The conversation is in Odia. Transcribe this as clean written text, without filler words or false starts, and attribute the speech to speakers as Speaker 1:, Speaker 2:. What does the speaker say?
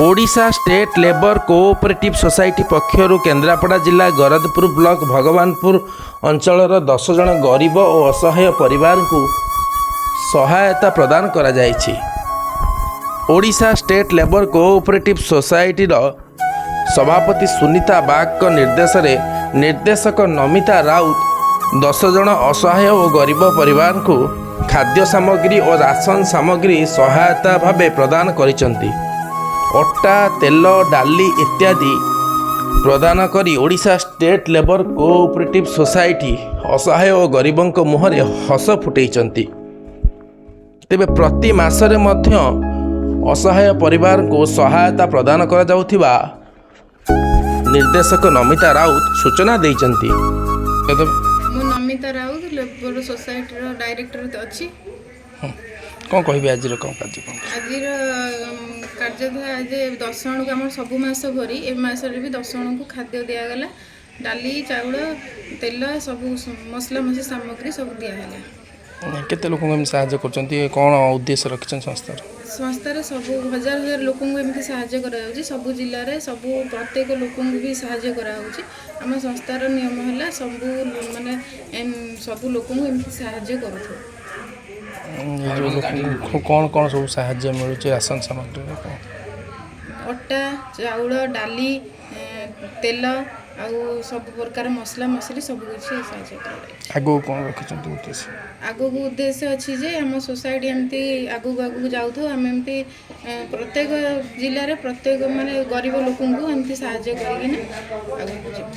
Speaker 1: Odisha state labour cooperative society ପକ୍ଷରୁ କେନ୍ଦ୍ରାପଡ଼ା ଜିଲ୍ଲା ଗରଦପୁର ବ୍ଲକ ଭଗବାନପୁର ଅଞ୍ଚଳର 10 ଜଣ ଗରିବ ଓ ଅସହାୟ ପରିବାରଙ୍କୁ ସହାୟତା ପ୍ରଦାନ କରାଯାଇଛି। ଓଡ଼ିଶା ଷ୍ଟେଟ୍ ଲେବର କୋଅପରେଟିଭ୍ ସୋସାଇଟିର ସଭାପତି ସୁନିତା ବାଗଙ୍କ ନିର୍ଦ୍ଦେଶରେ ନିର୍ଦ୍ଦେଶକ ନମିତା ରାଉତ 10 ଜଣ ଅସହାୟ ଓ ଗରିବ ପରିବାରଙ୍କୁ ଖାଦ୍ୟ ସାମଗ୍ରୀ ଓ ରାସନ ସାମଗ୍ରୀ ସହାୟତା ଭାବେ ପ୍ରଦାନ କରିଛନ୍ତି। ଅଟା, ତେଲ, ଡାଲି ଇତ୍ୟାଦି ପ୍ରଦାନ କରି Odisha state labour cooperative society ଅସହାୟ ଓ ଗରିବଙ୍କ ମୁହଁରେ ହସ ଫୁଟେଇଛନ୍ତି। ତେବେ ପ୍ରତି ମାସରେ ମଧ୍ୟ ଅସହାୟ ପରିବାରଙ୍କୁ ସହାୟତା ପ୍ରଦାନ କରାଯାଉଥିବା ନିର୍ଦ୍ଦେଶକ ନମିତା ରାଉତ ସୂଚନା ଦେଇଛନ୍ତି।
Speaker 2: ମୁଁ ନମିତା ରାଉତ, ଲେବର ସୋସାଇଟିର ଡାଇରେକ୍ଟର ଅଛି।
Speaker 1: କ'ଣ କହିବେ, ଆଜିର କ'ଣ କାର୍ଯ୍ୟକ୍ରମ?
Speaker 2: ଆଜିର କାର୍ଯ୍ୟଧାରା ଯେ 10 ଜଣଙ୍କୁ ଆମର ସବୁ ମାସ ଭରି ଏ ମାସରେ ବି 10 ଜଣଙ୍କୁ ଖାଦ୍ୟ ଦିଆଗଲା। ଡାଲି, ଚାଉଳ, ତେଲ, ସବୁ ମସଲା ମସଲି ସାମଗ୍ରୀ ସବୁ ଦିଆହେଲା।
Speaker 1: କେତେ ଲୋକଙ୍କୁ ଏମିତି ସାହାଯ୍ୟ କରୁଛନ୍ତି? କ'ଣ ଉଦ୍ଦେଶ୍ୟ ରଖିଛନ୍ତି ସଂସ୍ଥାର?
Speaker 2: ସଂସ୍ଥାରେ ସବୁ ହଜାର ହଜାର ଲୋକଙ୍କୁ ଏମିତି ସାହାଯ୍ୟ କରାଯାଉଛି। ସବୁ ଜିଲ୍ଲାରେ ସବୁ ପ୍ରତ୍ୟେକ ଲୋକଙ୍କୁ ବି ସାହାଯ୍ୟ କରାହେଉଛି। ଆମ ସଂସ୍ଥାର ନିୟମ ହେଲା ସବୁ ମାନେ ସବୁ ଲୋକଙ୍କୁ ଏମିତି ସାହାଯ୍ୟ କରୁଥିବୁ।
Speaker 1: ଏ ଯେଉଁ ଲୋକଙ୍କୁ କ'ଣ କ'ଣ ସବୁ ସାହାଯ୍ୟ ମିଳୁଛି ରାସନ ସାମଗ୍ରୀରେ କ'ଣ?
Speaker 2: ଅଟା, ଚାଉଳ, ଡାଲି, ତେଲ ଆଉ ସବୁ ପ୍ରକାର ମସଲା ମସଲି ସବୁ କିଛି ସାହାଯ୍ୟ କରାଯାଉଛି।
Speaker 1: ଆଗକୁ କ'ଣ ରଖିଛନ୍ତି ଉଦ୍ଦେଶ୍ୟ?
Speaker 2: ଆଗକୁ ଉଦ୍ଦେଶ୍ୟ ଅଛି ଯେ ଆମ ସୋସାଇଟି ଏମିତି ଆଗକୁ ଆଗକୁ ଯାଉଥାଉ। ଆମେ ଏମିତି ପ୍ରତ୍ୟେକ ଜିଲ୍ଲାରେ ପ୍ରତ୍ୟେକ ମାନେ ଗରିବ ଲୋକଙ୍କୁ ଏମିତି ସାହାଯ୍ୟ କରିକିନା ଆଗକୁ ଯିବୁ।